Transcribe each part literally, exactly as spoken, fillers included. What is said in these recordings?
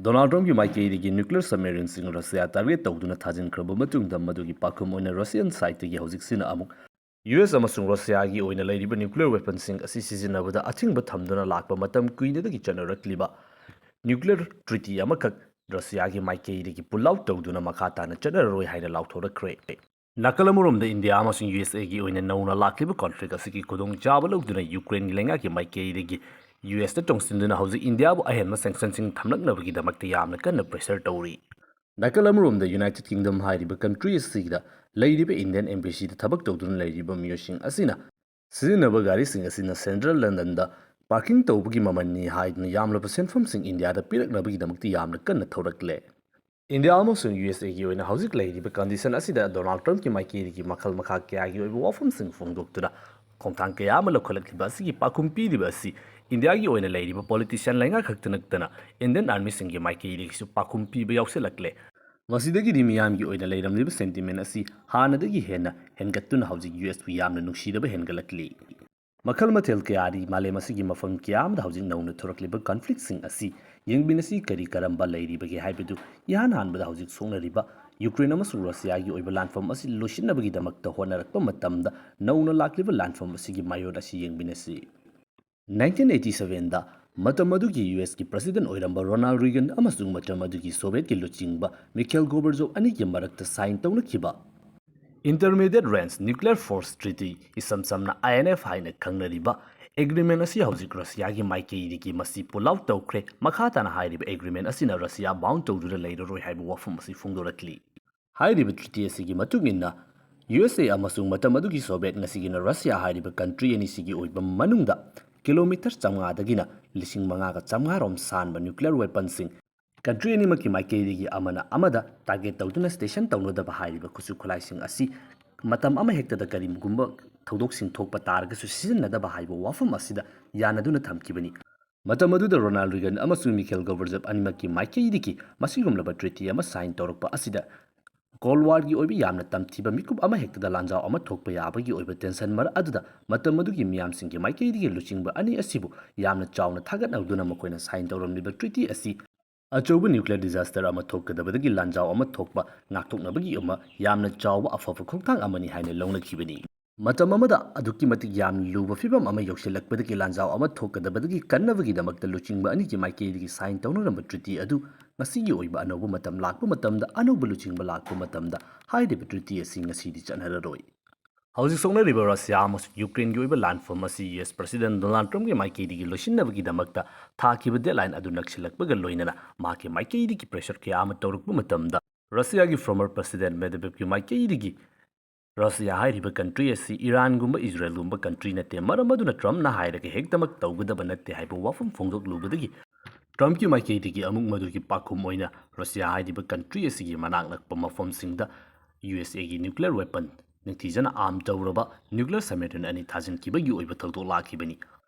Donald ꯇ꯭ꯔꯝꯞꯀꯤ ꯃꯥꯏꯀꯩꯗꯒꯤ nuclear submarineꯁꯤꯡ Russia target ꯇꯧꯗꯨꯅ ꯊꯥꯖꯤꯟꯈ꯭ꯔꯕ ꯃꯇꯨꯡꯗ, ꯃꯗꯨꯒꯤ ꯄꯥꯎꯈꯨꯝ ꯑꯣꯏꯅ Russian sideꯇꯒꯤ ꯍꯧꯖꯤꯛꯁꯤꯅ ꯑꯃꯨꯛ ꯌꯨ ꯑꯦꯁ ꯑꯃꯁꯨꯡ ꯔꯁꯤꯌꯥꯒꯤ ꯑꯣꯏꯅ ꯂꯩꯔꯤꯕ nuclear weaponꯁꯤꯡ ꯑꯁꯤ ꯁꯤꯖꯤꯟꯅꯕꯗ ꯑꯊꯤꯡꯕ ꯊꯝꯗꯨꯅ ꯂꯥꯛꯄ ꯃꯇꯝ ꯀꯨꯏꯅꯗꯒꯤ ꯆꯠꯅꯔꯛꯂꯤꯕ nuclear treaty ꯑꯃꯈꯛ ꯔꯁꯤꯌꯥꯒꯤ ꯃꯥꯏꯀꯩꯗꯒꯤ pull out ꯇꯧꯗꯨꯅ ꯃꯈꯥ ꯇꯥꯅ ꯆꯠꯅꯔꯔꯣꯏ ꯍꯥꯏꯅ ꯂꯥꯎꯊꯣꯔꯛꯈ꯭ꯔꯦ꯫ ꯅꯥꯀꯜ ꯑꯃꯔꯣꯝꯗ ꯏꯟꯗꯤꯌꯥ ꯑꯃꯁꯨꯡ ꯌꯨ ꯑꯦꯁ ꯑꯦꯒꯤ ꯑꯣꯏꯅ ꯅꯧꯅ ꯂꯥꯛꯂꯤꯕ conflict ꯑꯁꯤꯒꯤ ꯈꯨꯗꯣꯡꯆꯥꯕ ꯂꯧꯗꯨꯅ ꯌꯨꯀ꯭ꯔꯦꯟꯒꯤ ꯂꯩꯉꯥꯛꯀꯤ ꯃꯥꯏꯀꯩꯗꯒꯤ ꯌꯨ ꯑꯦꯁꯇ ꯇꯣꯡꯁꯤꯟꯗꯨꯅ ꯍꯧꯖꯤꯛ ꯏꯟꯗꯤꯌꯥꯕꯨ ꯑꯍꯦꯟꯕ sanctionꯁꯤꯡ ꯊꯝꯂꯛꯅꯕꯒꯤꯗꯃꯛꯇ ꯌꯥꯝꯅ ꯀꯟꯅ pressure ꯇꯧꯔꯤ꯫ ꯅꯥꯀꯜ ꯑꯃꯔꯣꯝꯗ United Kingdom ꯍꯥꯏꯔꯤꯕ country ꯑꯁꯤꯗ ꯂꯩꯔꯤꯕ Indian embassyꯗ ꯊꯕꯛ ꯇꯧꯗꯨꯅ ꯂꯩꯔꯤꯕ ꯃꯤꯑꯣꯏꯁꯤꯡ ꯑꯁꯤꯅ ꯁꯤꯖꯤꯟꯅꯕ ꯒꯥꯔꯤꯁꯤꯡ ꯑꯁꯤꯅ central Londonꯗ parking ꯇꯧꯕꯒꯤ ꯃꯃꯜꯅꯤ ꯍꯥꯏꯗꯨꯅ ꯌꯥꯝꯂꯕ ꯁꯦꯟꯐꯝꯁꯤꯡ ꯏꯟꯗꯤꯌꯥꯗ ꯄꯤꯔꯛꯅꯕꯒꯤꯗꯃꯛꯇ ꯌꯥꯝꯅ ꯀꯟꯅ ꯊꯧꯔꯛꯂꯦ꯫ ꯏꯟꯗꯤꯌꯥ ꯑꯃꯁꯨꯡ ꯌꯨ ꯑꯦꯁ ꯑꯦꯒꯤ ꯑꯣꯏꯅ ꯍꯧꯖꯤꯛ ꯂꯩꯔꯤꯕ condition ꯑꯁꯤꯗ ꯗꯣꯅꯥꯜꯗ ꯇ꯭ꯔꯝꯞꯀꯤ ꯃꯥꯏꯀꯩꯗꯒꯤ ꯃꯈꯜ ꯃꯈꯥ ꯀꯌꯥꯒꯤ ꯑꯣꯏꯕ ꯋꯥꯐꯝꯁꯤꯡ ꯐꯣꯡꯗꯣꯛꯇꯨꯅ ꯈꯣꯡꯊꯥꯡ ꯀꯌꯥ ꯑꯃ ꯂꯧꯈꯠꯂꯛꯂꯤꯕ ꯑꯁꯤꯒꯤ ꯄꯥꯎꯈꯨꯝ ꯄꯤꯔꯤꯕ ꯑꯁꯤ ꯏꯟꯗꯤꯌꯥꯒꯤ ꯑꯣꯏꯅ ꯂꯩꯔꯤꯕ politician ꯂꯩꯉꯥꯛ ꯈꯛꯇ ꯅꯠꯇꯅ Indian armyꯁꯤꯡꯒꯤ ꯃꯥꯏꯀꯩꯗꯒꯤꯁꯨ ꯄꯥꯎꯈꯨꯝ ꯄꯤꯕ ꯌꯥꯎꯁꯤꯜꯂꯛꯂꯦ꯫ ꯃꯁꯤꯗꯒꯤꯗꯤ ꯃꯤꯌꯥꯝꯒꯤ ꯑꯣꯏꯅ ꯂꯩꯔꯝꯂꯤꯕ sentiment ꯑꯁꯤ ꯍꯥꯟꯅꯗꯒꯤ ꯍꯦꯟꯅ ꯍꯦꯟꯒꯠꯇꯨꯅ ꯍꯧꯖꯤꯛ ꯌꯨ ꯑꯦꯁꯄꯨ ꯌꯥꯝꯅ ꯅꯨꯡꯁꯤꯗꯕ ꯍꯦꯟꯒꯠꯂꯛꯂꯤ꯫ ꯃꯈꯜ ꯃꯊꯦꯜ ꯀꯌꯥꯗꯤ ꯃꯥꯂꯦꯝ ꯑꯁꯤꯒꯤ ꯃꯐꯝ ꯀꯌꯥ ꯑꯃꯗ ꯍꯧꯖꯤꯛ ꯅꯧꯅ ꯊꯣꯔꯛꯂꯤꯕ conflictꯁꯤꯡ ꯑꯁꯤ ꯌꯦꯡꯃꯤꯟꯅꯁꯤ, ꯀꯔꯤ ꯀꯔꯝꯕ ꯂꯩꯔꯤꯕꯒꯦ ꯍꯥꯏꯕꯗꯨ ꯏꯍꯥꯟ ꯍꯥꯟꯕꯗ ꯍꯧꯖꯤꯛ ꯁꯣꯛꯅꯔꯤꯕ ꯌꯨꯀ꯭ꯔꯦꯟ ꯑꯃꯁꯨꯡ ꯔꯁꯤꯌꯥꯒꯤ ꯑꯣꯏꯕ ꯂꯥꯟꯐꯝ ꯑꯁꯤ ꯂꯣꯏꯁꯤꯟꯅꯕꯒꯤꯗꯃꯛꯇ ꯍꯣꯠꯅꯔꯛꯄ ꯃꯇꯝꯗ ꯅꯧꯅ ꯂꯥꯛꯂꯤꯕ ꯂꯥꯟꯐꯝ ꯑꯁꯤꯒꯤ ꯃꯥꯌꯣꯟ ꯑꯁꯤ ꯌꯦꯡꯃꯤꯟꯅꯁꯤ꯫ Nineteen eighty sevenꯗ ꯃꯇꯝ ꯑꯗꯨꯒꯤ ꯌꯨ ꯑꯦꯁꯀꯤ president ꯑꯣꯏꯔꯝꯕ ꯔꯣꯅꯥꯜꯗ ꯔꯤꯒꯟ ꯑꯃꯁꯨꯡ ꯃꯇꯝ ꯑꯗꯨꯒꯤ ꯁꯣꯚꯤꯌꯦꯠꯀꯤ ꯂꯨꯆꯤꯡꯕ ꯃꯤꯈꯦꯜ ꯒꯣꯔꯕꯥꯆꯣꯚ ꯑꯅꯤꯒꯤ ꯃꯔꯛꯇ sign ꯇꯧꯅꯈꯤꯕ Intermediate Range Nuclear Force Treaty, ꯏꯁꯝ ꯁꯝꯅ I N F ꯍꯥꯏꯅ ꯈꯪꯅꯔꯤꯕ agreement ꯑꯁꯤ ꯍꯧꯖꯤꯛ ꯔꯁꯤꯌꯥꯒꯤ ꯃꯥꯏꯀꯩꯗꯒꯤ ꯃꯁꯤ pull out ꯇꯧꯈ꯭ꯔꯦ꯫ ꯃꯈꯥ ꯇꯥꯅ ꯍꯥꯏꯔꯤꯕ agreement ꯑꯁꯤꯅ ꯔꯁꯤꯌꯥ bound ꯇꯧꯗꯨꯅ ꯂꯩꯔꯔꯣꯏ ꯍꯥꯏꯕ ꯋꯥꯐꯝ ꯑꯁꯤ ꯐꯣꯡꯗꯣꯔꯛꯂꯤ꯫ ꯍꯥꯏꯔꯤꯕ treaty ꯑꯁꯤꯒꯤ ꯃꯇꯨꯡ ꯏꯟꯅ, ꯌꯨ ꯑꯦꯁ ꯑꯦ ꯑꯃꯁꯨꯡ ꯃꯇꯝ ꯑꯗꯨꯒꯤ ꯁꯣꯚꯤꯌꯦꯠ, ꯉꯁꯤꯒꯤꯅ ꯔꯁꯤꯌꯥ ꯍꯥꯏꯔꯤꯕ country ꯑꯅꯤꯁꯤꯒꯤ ꯑꯣꯏꯕ ꯃꯅꯨꯡꯗ kilometre ꯆꯥꯝꯃꯉꯥꯗꯒꯤꯅ ꯂꯤꯁꯤꯡ ꯃꯉꯥꯒ ꯆꯥꯝꯃꯉꯥ ꯔꯣꯝ ꯁꯥꯟꯕ nuclear weaponꯁꯤꯡ country ꯑꯅꯤꯃꯛꯀꯤ ꯃꯥꯏꯀꯩꯗꯒꯤ ꯑꯃꯅ ꯑꯃꯗ target ꯇꯧꯗꯨꯅ station ꯇꯧꯅꯗꯕ ꯍꯥꯏꯔꯤꯕ ꯈꯨꯠꯁꯨ ꯈꯨꯠꯂꯥꯏꯁꯤꯡ ꯑꯁꯤ ꯃꯇꯝ ꯑꯃ ꯍꯦꯛꯇꯗ ꯀꯔꯤꯒꯨꯝꯕ ꯊꯧꯗꯣꯛꯁꯤꯡ ꯊꯣꯛꯄ ꯇꯥꯔꯒꯁꯨ ꯁꯤꯖꯤꯟꯅꯗꯕ ꯍꯥꯏꯕ ꯋꯥꯐꯝ ꯑꯁꯤꯗ ꯌꯥꯅꯗꯨꯅ ꯊꯝꯈꯤꯕꯅꯤ꯫ ꯃꯇꯝ ꯑꯗꯨꯗ ꯔꯣꯅꯥꯜꯗ ꯔꯤꯒꯟ ꯑꯃꯁꯨꯡ ꯃꯤꯈꯦꯜ ꯒꯣꯔꯕꯥꯆꯣꯚ ꯑꯅꯤꯃꯛꯀꯤ ꯃꯥꯏꯀꯩꯗꯒꯤ ꯃꯁꯤꯒꯨꯝꯂꯕ treaty ꯑꯃ sign ꯇꯧꯔꯛꯄ ꯑꯁꯤꯗ Cold Warꯒꯤ ꯑꯣꯏꯕ ꯌꯥꯝꯅ ꯇꯝꯊꯤꯕ ꯃꯤꯀꯨꯞ ꯑꯃ ꯍꯦꯛꯇꯗ ꯂꯥꯟꯖꯥꯎ ꯑꯃ ꯊꯣꯛꯄ ꯌꯥꯕꯒꯤ ꯑꯣꯏꯕ tension ꯃꯔꯛ ꯑꯗꯨꯗ ꯃꯇꯝ ꯑꯗꯨꯒꯤ ꯃꯤꯌꯥꯝꯁꯤꯡꯒꯤ ꯃꯥꯏꯀꯩꯗꯒꯤ ꯂꯨꯆꯤꯡꯕ ꯑꯅꯤ ꯑꯁꯤꯕꯨ ꯌꯥꯝꯅ ꯆꯥꯎꯅ ꯊꯥꯒꯠꯅꯗꯨꯅ ꯃꯈꯣꯏꯅ sign ꯇꯧꯔꯝꯂꯤꯕ treaty ꯑꯁꯤ ꯑꯆꯧꯕ nuclear disaster ꯑꯃ ꯊꯣꯛꯀꯗꯕꯗꯒꯤ ꯂꯥꯟꯖꯥꯎ ꯑꯃ ꯊꯣꯛꯄ ꯉꯥꯛꯊꯣꯛꯅꯕꯒꯤ ꯑꯃ ꯌꯥꯝꯅ ꯆꯥꯎꯕ ꯑꯐꯕ ꯈꯣꯡꯊꯥꯡ ꯑꯃꯅꯤ ꯍꯥꯏꯅ ꯂꯧꯅꯈꯤꯕꯅꯤ꯫ ꯃꯇꯝ ꯑꯃꯗ ꯑꯗꯨꯛꯀꯤ ꯃꯇꯤꯛ ꯌꯥꯝꯅ ꯂꯨꯕ ꯐꯤꯕꯝ ꯑꯃ ꯌꯧꯁꯤꯜꯂꯛꯄꯗꯒꯤ ꯂꯥꯟꯖꯥꯎ ꯑꯃ ꯊꯣꯛꯀꯗꯕꯗꯒꯤ ꯀꯟꯅꯕꯒꯤꯗꯃꯛꯇ ꯂꯨꯆꯤꯡꯕ ꯑꯅꯤꯒꯤ ꯃꯥꯏꯀꯩꯗꯒꯤ sign ꯇꯧꯅꯔꯝꯕ treaty ꯑꯗꯨ ꯉꯁꯤꯒꯤ ꯑꯣꯏꯕ ꯑꯅꯧꯕ ꯃꯇꯝ ꯂꯥꯛꯄ ꯃꯇꯝꯗ, ꯑꯅꯧꯕ ꯂꯨꯆꯤꯡꯕ ꯂꯥꯛꯄ ꯃꯇꯝꯗ ꯍꯥꯏꯔꯤꯕ treaty ꯑꯁꯤ ꯉꯁꯤꯗꯤ ꯆꯠꯅꯔꯔꯣꯏ꯫ ꯍꯧꯖꯤꯛ ꯁꯣꯛꯅꯔꯤꯕ ꯔꯁꯤꯌꯥ ꯑꯃꯁꯨꯡ ꯌꯨꯀ꯭ꯔꯦꯟꯒꯤ ꯑꯣꯏꯕ ꯂꯥꯟꯐꯝ ꯑꯁꯤ ꯌꯨ ꯑꯦꯁ ꯄ꯭ꯔꯁꯤꯗꯦꯟ ꯗꯣꯅꯥꯜꯗ ꯇ꯭ꯔꯝꯞꯀꯤ ꯃꯥꯏꯀꯩꯗꯒꯤ ꯂꯣꯏꯁꯤꯟꯅꯕꯒꯤꯗꯃꯛꯇ ꯊꯥꯈꯤꯕ deadline ꯑꯗꯨ ꯅꯛꯁꯤꯜꯂꯛꯄꯒ ꯂꯣꯏꯅꯅ ꯃꯍꯥꯛꯀꯤ ꯃꯥꯏꯀꯩꯗꯒꯤ pressure ꯀꯌꯥ ꯑꯃ ꯇꯧꯔꯛꯄ ꯃꯇꯝꯗ, ꯔꯁꯤꯌꯥꯒꯤ former president ꯃꯦꯗꯕꯦꯕꯀꯤ ꯃꯥꯏꯀꯩꯗꯒꯤ ꯔꯁꯤꯌꯥ ꯍꯥꯏꯔꯤꯕ country ꯑꯁꯤ ꯏꯔꯥꯟꯒꯨꯝꯕ ꯏꯖꯔꯦꯜꯒꯨꯝꯕ country ꯅꯠꯇꯦ, ꯃꯔꯝ ꯑꯗꯨꯅ ꯇ꯭ꯔꯝꯞꯅ ꯍꯥꯏꯔꯒ ꯍꯦꯛꯇꯃꯛ ꯇꯧꯒꯗꯕ ꯅꯠꯇꯦ ꯍꯥꯏꯕ ꯋꯥꯐꯝ ꯐꯣꯡꯗꯣꯛꯂꯨꯕꯗꯒꯤ ꯇ꯭ꯔꯝꯞꯀꯤ ꯃꯥꯏꯀꯩꯗꯒꯤ ꯑꯃꯨꯛ ꯃꯗꯨꯒꯤ ꯄꯥꯎꯈꯨꯝ ꯑꯣꯏꯅ ꯔꯁꯤꯌꯥ ꯍꯥꯏꯔꯤꯕ country ꯑꯁꯤꯒꯤ ꯃꯅꯥꯛ ꯅꯛꯄ ꯃꯐꯝꯁꯤꯡꯗ ꯌꯨ ꯑꯦꯁ ꯑꯦꯒꯤ nuclear weapon ꯅꯤꯡꯊꯤꯖꯅ arm ꯇꯧꯔꯕ nuclear submarine ꯑꯅꯤ ꯊꯥꯖꯤꯟꯈꯤꯕꯒꯤ ꯑꯣꯏꯕ ꯊꯧꯗꯣꯛ ꯂꯥꯛꯈꯤꯕꯅꯤ꯫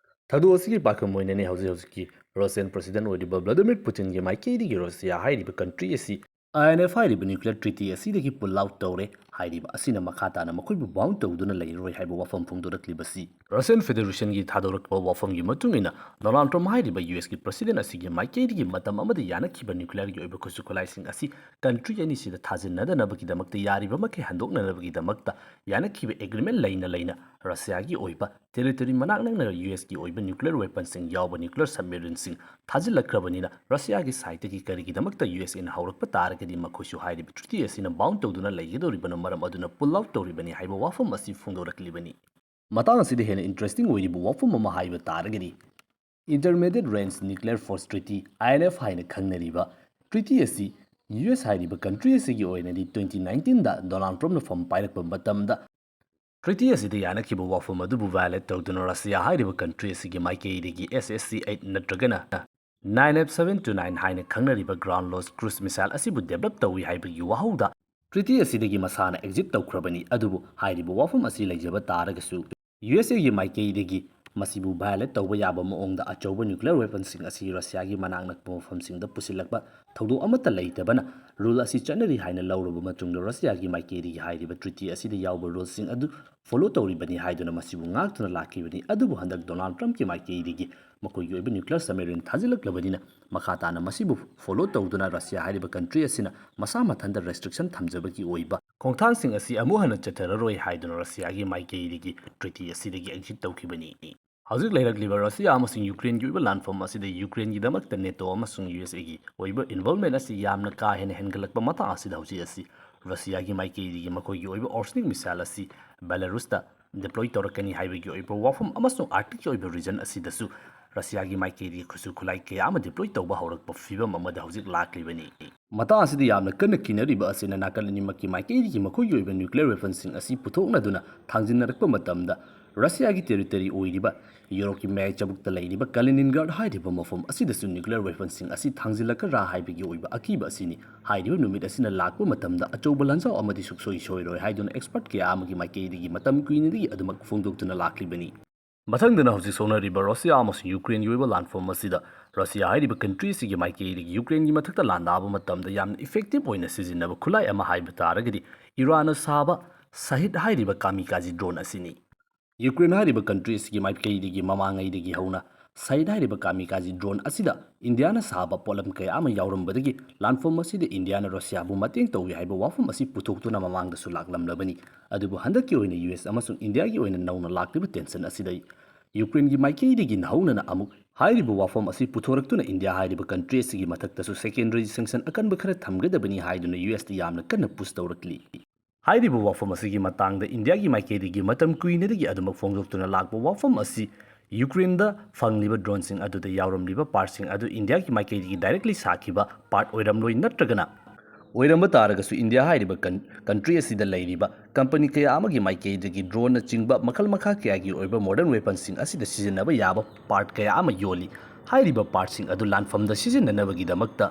ꯊꯧꯗꯣꯛ ꯑꯁꯤꯒꯤ ꯄꯥꯎꯈꯨꯝ ꯑꯣꯏꯅꯅꯤ ꯍꯧꯖꯤꯛ ꯍꯧꯖꯤꯛꯀꯤ Russian president ꯑꯣꯏꯔꯤꯕ ꯚ꯭ꯂꯥꯗꯤꯃꯤꯔ ꯄꯨꯇꯤꯟꯒꯤ ꯃꯥꯏꯀꯩꯗꯒꯤ ꯔꯁꯤꯌꯥ ꯍꯥꯏꯔꯤꯕ country ꯑꯁꯤ ꯑꯥꯏ ꯑꯦꯟ ꯑꯦꯐ ꯍꯥꯏꯔꯤꯕ nuclear treaty ꯑꯁꯤꯗꯒꯤ pull out ꯇꯧꯔꯦ꯫ ꯍꯥꯏꯔꯤꯕ ꯑꯁꯤꯅ ꯃꯈꯥ ꯇꯥꯅ ꯃꯈꯣꯏꯕꯨ bound ꯇꯧꯗꯨꯅ ꯂꯩꯔꯔꯣꯏ ꯍꯥꯏꯕ ꯋꯥꯐꯝ ꯐꯣꯡꯗꯣꯔꯛꯂꯤꯕꯁꯤ Russian Federationꯒꯤ ꯊꯥꯗꯣꯔꯛꯄ ꯋꯥꯐꯝꯒꯤ ꯃꯇꯨꯡ ꯏꯟꯅ, ꯗꯣꯅꯥꯜꯗ ꯇ꯭ꯔꯝꯞ ꯍꯥꯏꯔꯤꯕ ꯌꯨ ꯑꯦꯁꯀꯤ president ꯑꯁꯤꯒꯤ ꯃꯥꯏꯀꯩꯗꯒꯤ ꯃꯇꯝ ꯑꯃꯗ ꯌꯥꯅꯈꯤꯕ nuclearꯒꯤ ꯑꯣꯏꯕ ꯈꯨꯠꯁꯨ ꯈꯨꯠꯂꯥꯏꯁꯤꯡ ꯑꯁꯤ country ꯑꯅꯤꯁꯤꯗ ꯊꯥꯖꯤꯟꯅꯗꯅꯕꯒꯤꯗꯃꯛꯇ ꯌꯥꯔꯤꯕ ꯃꯈꯩ ꯍꯟꯗꯣꯛꯅꯅꯕꯒꯤꯗꯃꯛꯇ ꯌꯥꯅꯈꯤꯕ agreement ꯂꯩꯅ ꯂꯩꯅ ꯔꯁꯤꯌꯥꯒꯤ ꯑꯣꯏꯕ territory ꯃꯅꯥꯛ ꯅꯛꯅ ꯌꯨ ꯑꯦꯁꯀꯤ ꯑꯣꯏꯕ nuclear weaponꯁꯤꯡ ꯌꯥꯎꯕ nuclear submarineꯁꯤꯡ ꯊꯥꯖꯤꯜꯂꯛꯈ꯭ꯔꯕꯅꯤꯅ, ꯔꯁꯤꯌꯥꯒꯤ sideꯇꯒꯤ ꯀꯔꯤꯒꯤꯗꯃꯛꯇ ꯌꯨ ꯑꯦꯁ ꯑꯦꯅ ꯍꯧꯔꯛꯄ ꯇꯥꯔꯒꯗꯤ ꯃꯈꯣꯏꯁꯨ ꯍꯥꯏꯔꯤꯕ treaty ꯑꯁꯤꯅ bound ꯇꯧꯗꯨꯅ ꯂꯩꯒꯗꯧꯔꯤꯕꯅꯣ, ꯃꯔꯝ ꯑꯗꯨꯅ pull out ꯇꯧꯔꯤꯕꯅꯤ ꯍꯥꯏꯕ ꯋꯥꯐꯝ ꯑꯁꯤ ꯐꯣꯡꯗꯣꯔꯛꯂꯤꯕꯅꯤ꯫ ꯃꯇꯥꯡ ꯑꯁꯤꯗ ꯍꯦꯟꯅ interesting ꯑꯣꯏꯔꯤꯕ ꯋꯥꯐꯝ ꯑꯃ ꯍꯥꯏꯕ ꯇꯥꯔꯒꯗꯤ, Intermediate Range Nuclear Force Treaty, I N F ꯍꯥꯏꯅ ꯈꯪꯅꯔꯤꯕ treaty ꯑꯁꯤ ꯌꯨ ꯑꯦꯁ ꯍꯥꯏꯔꯤꯕ country ꯑꯁꯤꯒꯤ ꯑꯣꯏꯅꯗꯤ twenty nineteenꯗ ꯗꯣꯅꯥꯜꯗ ꯇ꯭ꯔꯝꯞꯅ ꯐꯝ ꯄꯥꯏꯔꯛꯄ ꯃꯇꯝꯗ treaty ꯑꯁꯤꯗ ꯌꯥꯅꯈꯤꯕ ꯋꯥꯐꯝ ꯑꯗꯨꯕꯨ violate ꯇꯧꯗꯨꯅ ꯔꯁꯤꯌꯥ ꯍꯥꯏꯔꯤꯕ country ꯑꯁꯤꯒꯤ ꯃꯥꯏꯀꯩꯗꯒꯤ S S C eight ꯅꯠꯇ꯭ꯔꯒꯅ nine F seven two nine ꯍꯥꯏꯅ ꯈꯪꯅꯔꯤꯕ ground launched cruise missile ꯑꯁꯤꯕꯨ develop ꯇꯧꯏ ꯍꯥꯏꯕꯒꯤ ꯋꯥꯍꯧꯗ treaty ꯑꯁꯤꯗꯒꯤ ꯃꯁꯥꯅ exit ꯇꯧꯈ꯭ꯔꯕꯅꯤ꯫ ꯑꯗꯨꯕꯨ ꯍꯥꯏꯔꯤꯕ ꯋꯥꯐꯝ ꯑꯁꯤ ꯂꯩꯖꯕ ꯇꯥꯔꯒꯁꯨ, ꯌꯨ ꯑꯦꯁ ꯑꯦꯒꯤ ꯃꯥꯏꯀꯩꯗꯒꯤ ꯃꯁꯤꯕꯨ violate ꯇꯧꯕ ꯌꯥꯕ ꯃꯑꯣꯡꯗ ꯑꯆꯧꯕ nuclear weaponꯁꯤꯡ ꯑꯁꯤ ꯔꯁꯤꯌꯥꯒꯤ ꯃꯅꯥꯛ ꯅꯛꯄ ꯃꯐꯝꯁꯤꯡꯗ ꯄꯨꯁꯤꯜꯂꯛꯄ ꯊꯧꯗꯣꯛ ꯑꯃꯠꯇ ꯂꯩꯇꯕꯅ rule ꯑꯁꯤ ꯆꯠꯅꯔꯤ ꯍꯥꯏꯅ ꯂꯧꯔꯕ ꯃꯇꯨꯡꯗ ꯔꯁꯤꯌꯥꯒꯤ ꯃꯥꯏꯀꯩꯗꯒꯤ ꯍꯥꯏꯔꯤꯕ treaty ꯑꯁꯤꯗ ꯌꯥꯎꯕ ruleꯁꯤꯡ ꯑꯗꯨ follow ꯇꯧꯔꯤꯕꯅꯤ ꯍꯥꯏꯗꯨꯅ ꯃꯁꯤꯕꯨ ꯉꯥꯛꯇꯨꯅ ꯂꯥꯛꯈꯤꯕꯅꯤ꯫ ꯑꯗꯨꯕꯨ ꯍꯟꯗꯛ Donald Trumpꯀꯤ ꯃꯥꯏꯀꯩꯗꯒꯤ ꯃꯈꯣꯏꯒꯤ ꯑꯣꯏꯕ nuclear submarine ꯊꯥꯖꯤꯜꯂꯛꯂꯕꯅꯤꯅ ꯃꯈꯥ ꯇꯥꯅ ꯃꯁꯤꯕꯨ follow ꯇꯧꯗꯨꯅ ꯔꯁꯤꯌꯥ ꯍꯥꯏꯔꯤꯕ country ꯑꯁꯤꯅ ꯃꯁꯥ ꯃꯊꯟꯇ restriction ꯊꯝꯖꯕꯒꯤ ꯑꯣꯏꯕ ꯈꯣꯡꯊꯥꯡꯁꯤꯡ ꯑꯁꯤ ꯑꯃꯨꯛ ꯍꯟꯅ ꯆꯠꯊꯔꯔꯣꯏ ꯍꯥꯏꯗꯨꯅ ꯔꯁꯤꯌꯥꯒꯤ ꯃꯥꯏꯀꯩꯗꯒꯤ treaty ꯑꯁꯤꯗꯒꯤ exit ꯇꯧꯈꯤꯕꯅꯤ꯫ ꯍꯧꯖꯤꯛ ꯂꯩꯔꯛꯂꯤꯕ ꯔꯁꯤꯌꯥ ꯑꯃꯁꯨꯡ ꯌꯨꯀ꯭ꯔꯦꯟꯒꯤ ꯑꯣꯏꯕ ꯂꯥꯟꯐꯝ ꯑꯁꯤꯗ ꯌꯨꯀ꯭ꯔꯦꯟꯒꯤꯗꯃꯛꯇ NATO ꯑꯃꯁꯨꯡ USAꯒꯤ ꯑꯣꯏꯕ involvement ꯑꯁꯤ ꯌꯥꯝꯅ ꯀꯥ ꯍꯦꯟꯅ ꯍꯦꯟꯒꯠꯂꯛꯄ ꯃꯇꯥꯡ ꯑꯁꯤꯗ ꯍꯧꯖꯤꯛ ꯑꯁꯤ ꯔꯁꯤꯌꯥꯒꯤ ꯃꯥꯏꯀꯩꯗꯒꯤ ꯃꯈꯣꯏꯒꯤ ꯑꯣꯏꯕ arsenic missile ꯑꯁꯤ ꯕꯦꯂꯥꯔꯨꯁꯇ deploy ꯇꯧꯔꯛꯀꯅꯤ ꯍꯥꯏꯕꯒꯤ ꯑꯣꯏꯕ ꯋꯥꯐꯝ ꯑꯃꯁꯨꯡ Arcticꯀꯤ ꯑꯣꯏꯕ region ꯑꯁꯤꯗꯁꯨ ꯔꯁꯤꯌꯥꯒꯤ ꯃꯥꯏꯀꯩꯗꯒꯤ ꯈꯨꯠꯁꯨ ꯈꯨꯠꯂꯥꯏ ꯀꯌꯥ ꯑꯃ deploy ꯇꯧꯕ ꯍꯧꯔꯛꯄ ꯐꯤꯕꯝ ꯑꯃꯗ ꯍꯧꯖꯤꯛ ꯂꯥꯛꯂꯤꯕꯅꯤ꯫ ꯃꯇꯥꯡ ꯑꯁꯤꯗ ꯌꯥꯝꯅ ꯀꯟꯅ ꯀꯤꯅꯔꯤꯕ ꯑꯁꯤꯅ ꯅꯥꯀꯜ ꯑꯅꯤꯃꯛꯀꯤ ꯃꯥꯏꯀꯩꯗꯒꯤ ꯃꯈꯣꯏꯒꯤ ꯑꯣꯏꯕ nuclear weaponꯁꯤꯡ ꯑꯁꯤ ꯄꯨꯊꯣꯛꯅꯗꯨꯅ ꯊꯥꯡꯖꯤꯟꯅꯔꯛꯄ ꯃꯇꯝꯗ ꯔꯁꯤꯌꯥꯒꯤ territory ꯑꯣꯏꯔꯤꯕ ꯌꯨꯔꯣꯞꯀꯤ ꯃꯌꯥꯏ ꯆꯕꯨꯛꯇ ꯂꯩꯔꯤꯕ Kaliningrad ꯍꯥꯏꯔꯤꯕ ꯃꯐꯝ ꯑꯁꯤꯗꯁꯨ nuclear weaponꯁꯤꯡ ꯑꯁꯤ ꯊꯥꯡꯖꯤꯜꯂꯛꯀꯗ꯭ꯔꯥ ꯍꯥꯏꯕꯒꯤ ꯑꯣꯏꯕ ꯑꯀꯤꯕ ꯑꯁꯤꯅꯤ꯫ ꯍꯥꯏꯔꯤꯕ ꯅꯨꯃꯤꯠ ꯑꯁꯤꯅ ꯂꯥꯛꯄ ꯃꯇꯝꯗ ꯑꯆꯧꯕ ꯂꯥꯟꯖꯥꯎ ꯑꯃꯗꯤ ꯁꯨꯛꯁꯣꯏ ꯁꯣꯏꯔꯣꯏ ꯍꯥꯏꯗꯨꯅ expert ꯀꯌꯥ ꯑꯃꯒꯤ ꯃꯥꯏꯀꯩꯗꯒꯤ ꯃꯇꯝ ꯀꯨꯏꯅꯗꯒꯤ ꯑꯗꯨꯃꯛ ꯐꯣꯡꯗꯣꯛꯇꯨꯅ ꯂꯥꯛꯂꯤꯕꯅꯤ꯫ ꯃꯊꯪꯗꯅ ꯍꯧꯖꯤꯛ ꯁꯣꯛꯅꯔꯤꯕ ꯔꯁꯤꯌꯥ ꯑꯃꯁꯨꯡ ꯌꯨꯀ꯭ꯔꯦꯟꯒꯤ ꯑꯣꯏꯕ ꯂꯥꯟꯐꯝ ꯑꯁꯤꯗ ꯔꯁꯤꯌꯥ ꯍꯥꯏꯔꯤꯕ country ꯑꯁꯤꯒꯤ ꯃꯥꯏꯀꯩꯗꯒꯤ ꯌꯨꯀ꯭ꯔꯦꯟꯒꯤ ꯃꯊꯛꯇ ꯂꯥꯟꯗꯥꯕ ꯃꯇꯝꯗ ꯌꯥꯝꯅ effective ꯑꯣꯏꯅ ꯁꯤꯖꯤꯟꯅꯕ ꯈꯨꯠꯂꯥꯏ ꯑꯃ ꯍꯥꯏꯕ ꯇꯥꯔꯒꯗꯤ ꯏꯔꯥꯟꯅ ꯁꯥꯕ ꯁꯍꯤꯗ ꯍꯥꯏꯔꯤꯕ kamikaze drone ꯑꯁꯤꯅꯤ꯫ ꯌꯨꯀ꯭ꯔꯦꯟ ꯍꯥꯏꯔꯤꯕ country ꯑꯁꯤꯒꯤ ꯃꯥꯏꯀꯩꯗꯒꯤ ꯃꯃꯥꯡꯉꯩꯗꯒꯤ ꯍꯧꯅ ꯁꯍꯤꯗ ꯍꯥꯏꯔꯤꯕ kamikaze drone ꯑꯁꯤꯗ ꯏꯟꯗꯤꯌꯥꯅ ꯁꯥꯕ ꯄꯣꯠꯂꯝ ꯀꯌꯥ ꯑꯃ ꯌꯥꯎꯔꯝꯕꯗꯒꯤ ꯂꯥꯟꯐꯝ ꯑꯁꯤꯗ ꯏꯟꯗꯤꯌꯥꯅ ꯔꯁꯤꯌꯥꯕꯨ ꯃꯇꯦꯡ ꯇꯧꯏ ꯍꯥꯏꯕ ꯋꯥꯐꯝ ꯑꯁꯤ ꯄꯨꯊꯣꯛꯇꯨꯅ ꯃꯃꯥꯡꯗꯁꯨ ꯂꯥꯛꯂꯝꯂꯕꯅꯤ꯫ ꯑꯗꯨꯕꯨ ꯍꯟꯗꯛꯀꯤ ꯑꯣꯏꯅ US ꯑꯃꯁꯨꯡ ꯏꯟꯗꯤꯌꯥꯒꯤ ꯑꯣꯏꯅ ꯅꯧꯅ ꯂꯥꯛꯂꯤꯕ tension ꯑꯁꯤꯗ ꯌꯨꯀ꯭ꯔꯦꯟꯒꯤ ꯃꯥꯏꯀꯩꯗꯒꯤ ꯅꯧꯍꯧꯅꯅ ꯑꯃꯨꯛ ꯍꯥꯏꯔꯤꯕ ꯋꯥꯐꯝ ꯑꯁꯤ ꯄꯨꯊꯣꯔꯛꯇꯨꯅ ꯏꯟꯗꯤꯌꯥ ꯍꯥꯏꯔꯤꯕ country ꯑꯁꯤꯒꯤ ꯃꯊꯛꯇꯁꯨ secondary sanction ꯑꯀꯟꯕ ꯈꯔ ꯊꯝꯒꯗꯕꯅꯤ ꯍꯥꯏꯗꯨꯅ USꯇ ꯌꯥꯝꯅ ꯀꯟꯅ push ꯇꯧꯔꯛꯂꯤ꯫ ꯍꯥꯏꯔꯤꯕ ꯋꯥꯐꯝ ꯑꯁꯤꯒꯤ ꯃꯇꯥꯡꯗ ꯏꯟꯗꯤꯌꯥꯒꯤ ꯃꯥꯏꯀꯩꯗꯒꯤ ꯃꯇꯝ ꯀꯨꯏꯅꯗꯒꯤ ꯑꯗꯨꯃꯛ ꯐꯣꯡꯗꯣꯛꯇꯨꯅ ꯂꯥꯛꯄ ꯋꯥꯐꯝ ꯑꯁꯤ ꯌꯨꯀ꯭ꯔꯦꯟꯗ ꯐꯪꯂꯤꯕ droneꯁꯤꯡ ꯑꯗꯨꯗ ꯌꯥꯎꯔꯝꯂꯤꯕ partꯁꯤꯡ ꯑꯗꯨ ꯏꯟꯗꯤꯌꯥꯒꯤ ꯃꯥꯏꯀꯩꯗꯒꯤ directly ꯁꯥꯈꯤꯕ part ꯑꯣꯏꯔꯝꯂꯣꯏ, ꯅꯠꯇ꯭ꯔꯒꯅ ꯑꯣꯏꯔꯝꯕ ꯇꯥꯔꯒꯁꯨ ꯏꯟꯗꯤꯌꯥ ꯍꯥꯏꯔꯤꯕ ꯀꯟ-, country ꯑꯁꯤꯗ ꯂꯩꯔꯤꯕ company ꯀꯌꯥ ꯑꯃꯒꯤ ꯃꯥꯏꯀꯩꯗꯒꯤ droneꯅꯆꯤꯡꯕ ꯃꯈꯜ ꯃꯈꯥ ꯀꯌꯥꯒꯤ ꯑꯣꯏꯕ modern weaponꯁꯤꯡ ꯑꯁꯤꯗ ꯁꯤꯖꯤꯟꯅꯕ ꯌꯥꯕ part ꯀꯌꯥ ꯑꯃ ꯌꯣꯜꯂꯤ꯫ ꯍꯥꯏꯔꯤꯕ partꯁꯤꯡ ꯑꯗꯨ ꯂꯥꯟꯐꯝꯗ ꯁꯤꯖꯤꯟꯅꯅꯕꯒꯤꯗꯃꯛꯇ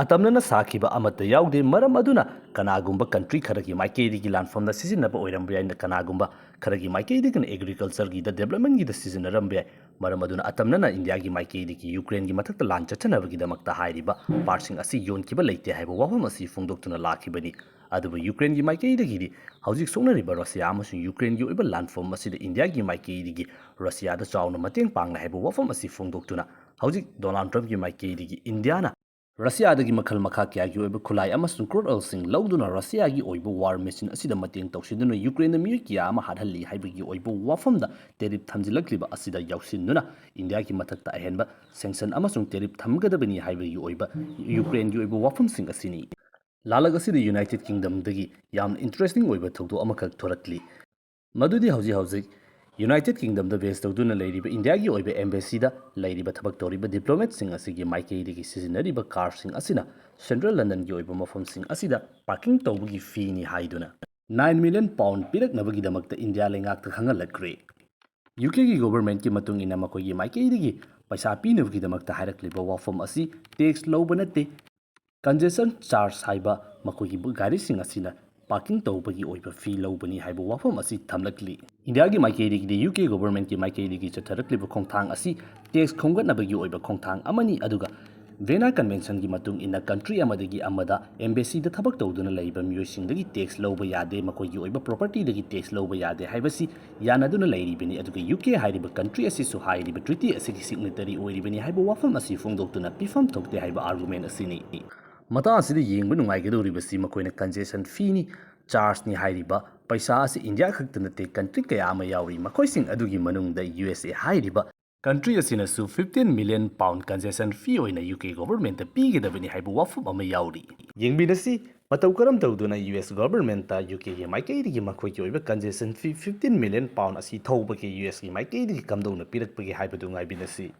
ꯑꯇꯝꯅꯅ ꯁꯥꯈꯤꯕ ꯑꯃꯠꯇ ꯌꯥꯎꯗꯦ꯫ ꯃꯔꯝ ꯑꯗꯨꯅ ꯀꯅꯥꯒꯨꯝꯕ country ꯈꯔꯒꯤ ꯃꯥꯏꯀꯩꯗꯒꯤ ꯂꯥꯟꯐꯝꯗ ꯁꯤꯖꯤꯟꯅꯕ ꯑꯣꯏꯔꯝꯕ ꯌꯥꯏ, ꯀꯅꯥꯒꯨꯝꯕ ꯈꯔꯒꯤ ꯃꯥꯏꯀꯩꯗꯒꯤꯅ agricultureꯒꯤꯗ, developmentꯒꯤꯗ ꯁꯤꯖꯤꯟꯅꯔꯝꯕ ꯌꯥꯏ꯫ ꯃꯔꯝ ꯑꯗꯨꯅ ꯑꯇꯝꯅꯅ ꯏꯟꯗꯤꯌꯥꯒꯤ ꯃꯥꯏꯀꯩꯗꯒꯤ ꯌꯨꯀ꯭ꯔꯦꯟꯒꯤ ꯃꯊꯛꯇ ꯂꯥꯟ ꯆꯠꯊꯅꯕꯒꯤꯗꯃꯛꯇ ꯍꯥꯏꯔꯤꯕ partꯁꯤꯡ ꯑꯁꯤ ꯌꯣꯟꯈꯤꯕ ꯂꯩꯇꯦ ꯍꯥꯏꯕ ꯋꯥꯐꯝ ꯑꯁꯤ ꯐꯣꯡꯗꯣꯛꯇꯨꯅ ꯂꯥꯛꯈꯤꯕꯅꯤ꯫ ꯑꯗꯨꯕꯨ ꯌꯨꯀ꯭ꯔꯦꯟꯒꯤ ꯃꯥꯏꯀꯩꯗꯒꯤꯗꯤ ꯍꯧꯖꯤꯛ ꯁꯣꯛꯅꯔꯤꯕ ꯔꯁꯤꯌꯥ ꯑꯃꯁꯨꯡ ꯌꯨꯀ꯭ꯔꯦꯟꯒꯤ ꯑꯣꯏꯕ ꯂꯥꯟꯐꯝ ꯑꯁꯤꯗ ꯏꯟꯗꯤꯌꯥꯒꯤ ꯃꯥꯏꯀꯩꯗꯒꯤ ꯔꯁꯤꯌꯥꯗ ꯆꯥꯎꯅ ꯃꯇꯦꯡ ꯄꯥꯡꯂꯦ ꯍꯥꯏꯕ ꯋꯥꯐꯝ ꯑꯁꯤ ꯐꯣꯡꯗꯣꯛꯇꯨꯅ ꯍꯧꯖꯤꯛ ꯗꯣꯅꯥꯜꯗ ꯇ꯭ꯔꯝꯞꯀꯤ ꯃꯥꯏꯀꯩꯗꯒꯤ ꯏꯟꯗꯤꯌꯥꯅ ꯔꯁꯤꯌꯥꯗꯒꯤ ꯃꯈꯜ ꯃꯈꯥ ꯀꯌꯥꯒꯤ ꯑꯣꯏꯕ ꯈꯨꯠꯂꯥꯏ ꯑꯃꯁꯨꯡ crude oilꯁꯤꯡ ꯂꯧꯗꯨꯅ ꯔꯁꯤꯌꯥꯒꯤ ꯑꯣꯏꯕ war machine ꯑꯁꯤꯗ ꯃꯇꯦꯡ ꯇꯧꯁꯤꯟꯗꯨꯅ ꯌꯨꯀ꯭ꯔꯦꯟꯗ ꯃꯤꯑꯣꯏ ꯀꯌꯥ ꯑꯃ ꯍꯥꯠꯍꯜꯂꯤ ꯍꯥꯏꯕꯒꯤ ꯑꯣꯏꯕ ꯋꯥꯐꯝꯗ tariff ꯊꯝꯖꯤꯜꯂꯛꯂꯤꯕ ꯑꯁꯤꯗ ꯌꯥꯎꯁꯤꯟꯗꯨꯅ ꯏꯟꯗꯤꯌꯥꯒꯤ ꯃꯊꯛꯇ ꯑꯍꯦꯟꯕ sanction ꯑꯃꯁꯨꯡ tariff ꯊꯝꯒꯗꯕꯅꯤ ꯍꯥꯏꯕꯒꯤ ꯑꯣꯏꯕ ꯌꯨꯀ꯭ꯔꯦꯟꯒꯤ ꯑꯣꯏꯕ ꯋꯥꯐꯝꯁꯤꯡ ꯑꯁꯤꯅꯤ꯫ ꯂꯥꯂꯛ ꯑꯁꯤꯗ United Kingdomꯗꯒꯤ ꯌꯥꯝꯅ interesting ꯑꯣꯏꯕ ꯊꯧꯗꯣꯛ ꯑꯃꯈꯛ ꯊꯣꯔꯛꯂꯤ꯫ ꯃꯗꯨꯗꯤ ꯍꯧꯖꯤꯛ ꯍꯧꯖꯤꯛ United Kingdomꯗ base ꯇꯧꯗꯨꯅ ꯂꯩꯔꯤꯕ ꯏꯟꯗꯤꯌꯥꯒꯤ ꯑꯣꯏꯕ embassyꯗ ꯂꯩꯔꯤꯕ ꯊꯕꯛ ꯇꯧꯔꯤꯕ diplomatꯁꯤꯡ ꯑꯁꯤꯒꯤ ꯃꯥꯏꯀꯩꯗꯒꯤ ꯁꯤꯖꯤꯟꯅꯔꯤꯕ carꯁꯤꯡ ꯑꯁꯤꯅ Central Londonꯒꯤ ꯑꯣꯏꯕ ꯃꯐꯝꯁꯤꯡ ꯑꯁꯤꯗ parking ꯇꯧꯕꯒꯤ feeꯅꯤ ꯍꯥꯏꯗꯨꯅ nine million pound ꯄꯤꯔꯛꯅꯕꯒꯤꯗꯃꯛꯇ ꯏꯟꯗꯤꯌꯥ ꯂꯩꯉꯥꯛꯇ ꯈꯪꯍꯜꯂꯛꯈ꯭ꯔꯦ꯫ UKꯒꯤ governmentꯀꯤ ꯃꯇꯨꯡ ꯏꯟꯅ ꯃꯈꯣꯏꯒꯤ ꯃꯥꯏꯀꯩꯗꯒꯤ ꯄꯩꯁꯥ ꯄꯤꯅꯕꯒꯤꯗꯃꯛꯇ ꯍꯥꯏꯔꯛꯂꯤꯕ ꯋꯥꯐꯝ ꯑꯁꯤ tax ꯂꯧꯕ ꯅꯠꯇꯦ, congestion charge ꯍꯥꯏꯕ ꯃꯈꯣꯏꯒꯤ ꯒꯥꯔꯤꯁꯤꯡ ꯑꯁꯤꯅ parking ꯇꯧꯕꯒꯤ ꯑꯣꯏꯕ fee ꯂꯧꯕꯅꯤ ꯍꯥꯏꯕ ꯋꯥꯐꯝ ꯑꯁꯤ ꯊꯝꯂꯛꯂꯤ꯫ ꯏꯟꯗꯤꯌꯥꯒꯤ ꯃꯥꯏꯀꯩꯗꯒꯤꯗꯤ UK governmentꯀꯤ ꯃꯥꯏꯀꯩꯗꯒꯤ ꯆꯠꯊꯔꯛꯂꯤꯕ ꯈꯣꯡꯊꯥꯡ ꯑꯁꯤ tax ꯈꯣꯝꯒꯠꯅꯕꯒꯤ ꯑꯣꯏꯕ ꯈꯣꯡꯊꯥꯡ ꯑꯃꯅꯤ, ꯑꯗꯨꯒ Vienna Conventionꯒꯤ ꯃꯇꯨꯡ ꯏꯟꯅ country ꯑꯃꯗꯒꯤ ꯑꯃꯗ embassyꯗ ꯊꯕꯛ ꯇꯧꯗꯨꯅ ꯂꯩꯕ ꯃꯤꯑꯣꯏꯁꯤꯡꯗꯒꯤ tax ꯂꯧꯕ ꯌꯥꯗꯦ, ꯃꯈꯣꯏꯒꯤ ꯑꯣꯏꯕ propertyꯗꯒꯤ tax ꯂꯧꯕ ꯌꯥꯗꯦ ꯍꯥꯏꯕꯁꯤ ꯌꯥꯅꯗꯨꯅ ꯂꯩꯔꯤꯕꯅꯤ꯫ ꯑꯗꯨꯒ UK ꯍꯥꯏꯔꯤꯕ country ꯑꯁꯤꯁꯨ ꯍꯥꯏꯔꯤꯕ treaty ꯑꯁꯤꯒꯤ signatory ꯑꯣꯏꯔꯤꯕꯅꯤ ꯍꯥꯏꯕ ꯋꯥꯐꯝ ꯑꯁꯤ ꯐꯣꯡꯗꯣꯛꯇꯨꯅ ꯄꯤꯐꯝ ꯊꯣꯛꯇꯦ ꯍꯥꯏꯕ argument ꯑꯁꯤꯅꯤ꯫ ꯃꯇꯥꯡ ꯑꯁꯤꯗ ꯌꯦꯡꯕ ꯅꯨꯡꯉꯥꯏꯒꯗꯧꯔꯤꯕꯁꯤ ꯃꯈꯣꯏꯅ congestion feeꯅꯤ, chargeꯅꯤ ꯍꯥꯏꯔꯤꯕ ꯄꯩꯁꯥ ꯑꯁꯤ ꯏꯟꯗꯤꯌꯥ ꯈꯛꯇ ꯅꯠꯇꯦ, country ꯀꯌꯥ ꯑꯃ ꯌꯥꯎꯔꯤ꯫ ꯃꯈꯣꯏꯁꯤꯡ ꯑꯗꯨꯒꯤ ꯃꯅꯨꯡꯗ USA ꯍꯥꯏꯔꯤꯕ country ꯑꯁꯤꯅꯁꯨ fifteen million pound congestion fee ꯑꯣꯏꯅ UK governmentꯇ ꯄꯤꯒꯗꯕꯅꯤ ꯍꯥꯏꯕ ꯋꯥꯐꯝ ꯑꯃ ꯌꯥꯎꯔꯤ꯫ ꯌꯦꯡꯃꯤꯟꯅꯁꯤ, ꯃꯇꯧ ꯀꯔꯝ ꯇꯧꯗꯨꯅ US governmentꯇ UKꯒꯤ ꯃꯥꯏꯀꯩꯗꯒꯤ ꯃꯈꯣꯏꯒꯤ ꯑꯣꯏꯕ congestion fee fifteen million pound ꯑꯁꯤ ꯊꯧꯕꯒꯤ USꯀꯤ ꯃꯥꯏꯀꯩꯗꯒꯤ ꯀꯝꯗꯧꯅ ꯄꯤꯔꯛꯄꯒꯦ ꯍꯥꯏꯕꯗꯨ ꯉꯥꯏꯃꯤꯟꯅꯁꯤ꯫